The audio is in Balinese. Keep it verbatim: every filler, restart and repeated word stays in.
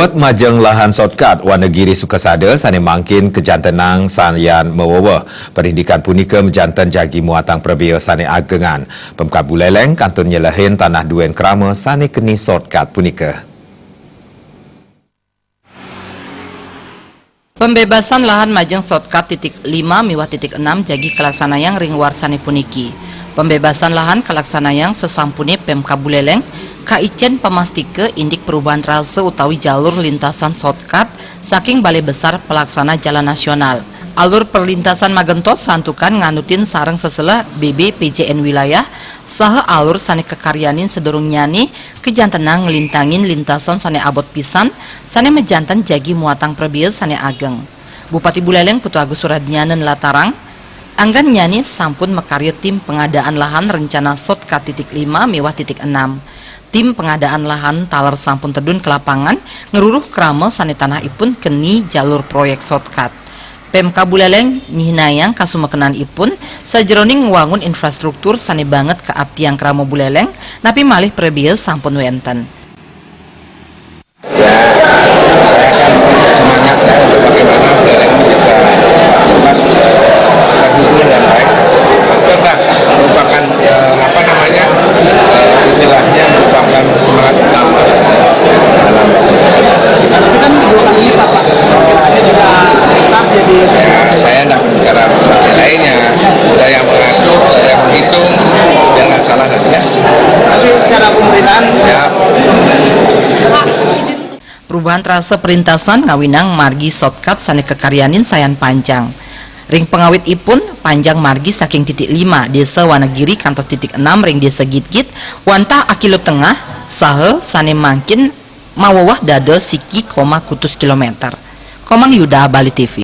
Majeng lahan shortcut Wanagiri Sukasada sane mangkin kajantenang sayan maweweh. Parindikan punika majanten jagi muatang prabea sane agengan. Pemkab Buleleng kantun nyelehin tanah duen krama sane keni shortcut punika. Pembebasan lahan majeng shortcut titik lima miwah titik enam jagi kalaksanayang ring warsane puniki. Pembebasan lahan kalaksanayang sasampune Pemkab Buleleng kaicen pamastika indik perubahan trase utawi jalur lintasan shortcut saking Balai Besar Pelaksana Jalan Nasional. Alur perlintasan magentos santukan nganutin sareng seselah B B P J N wilayah saha alur sane kakaryanin sadurungnyane kajantenang nglintangin lintasan sane abot pisan sane majanten jagi muatang prabea sane ageng. Bupati Buleleng Putu Agus Suradnyana nlatarang, anggennyane sampun makarya tim pengadaan lahan rencana shortcut titik lima miwah titik enam. Tim pengadaan lahan taler sampun tedun ke lapangan ngruruh krama sane tanahipun keni jalur proyek shortcut. Pemkab Buleleng nyihnayang kasumekenanipun sajeroning ngwangun infrastruktur sane banget kaaptiang krama Buleleng, napi malih prabea sampun wenten. Ya, saya kan semangat saya untuk bagaimana Buleleng ini bisa cepat, eh, terhubung dengan baik. Itu dah merupakan, eh, apa namanya, eh, istilahnya merupakan semangat utama dalam Itu kan dua kali lipat, Pak. Kira-kira juga tetap jadi. Ya, saya nggak bicara masalah lainnya. Udah yang mengatur, udah yang menghitung, jangan salah nanti ya. Tapi secara pemerintahan. Siap. Perubahan trase perlintasan ngawinang margi shortcut sane kakaryanin sayan panjang. Ring pangawitipun, panjang margi saking titik lima Desa Wanagiri kantos titik enam ring Desa Gitgit wantah akilo tengah saha sane mangkin maweweh dados siki koma kutus kilometer. Komang Yuda, Bali T V.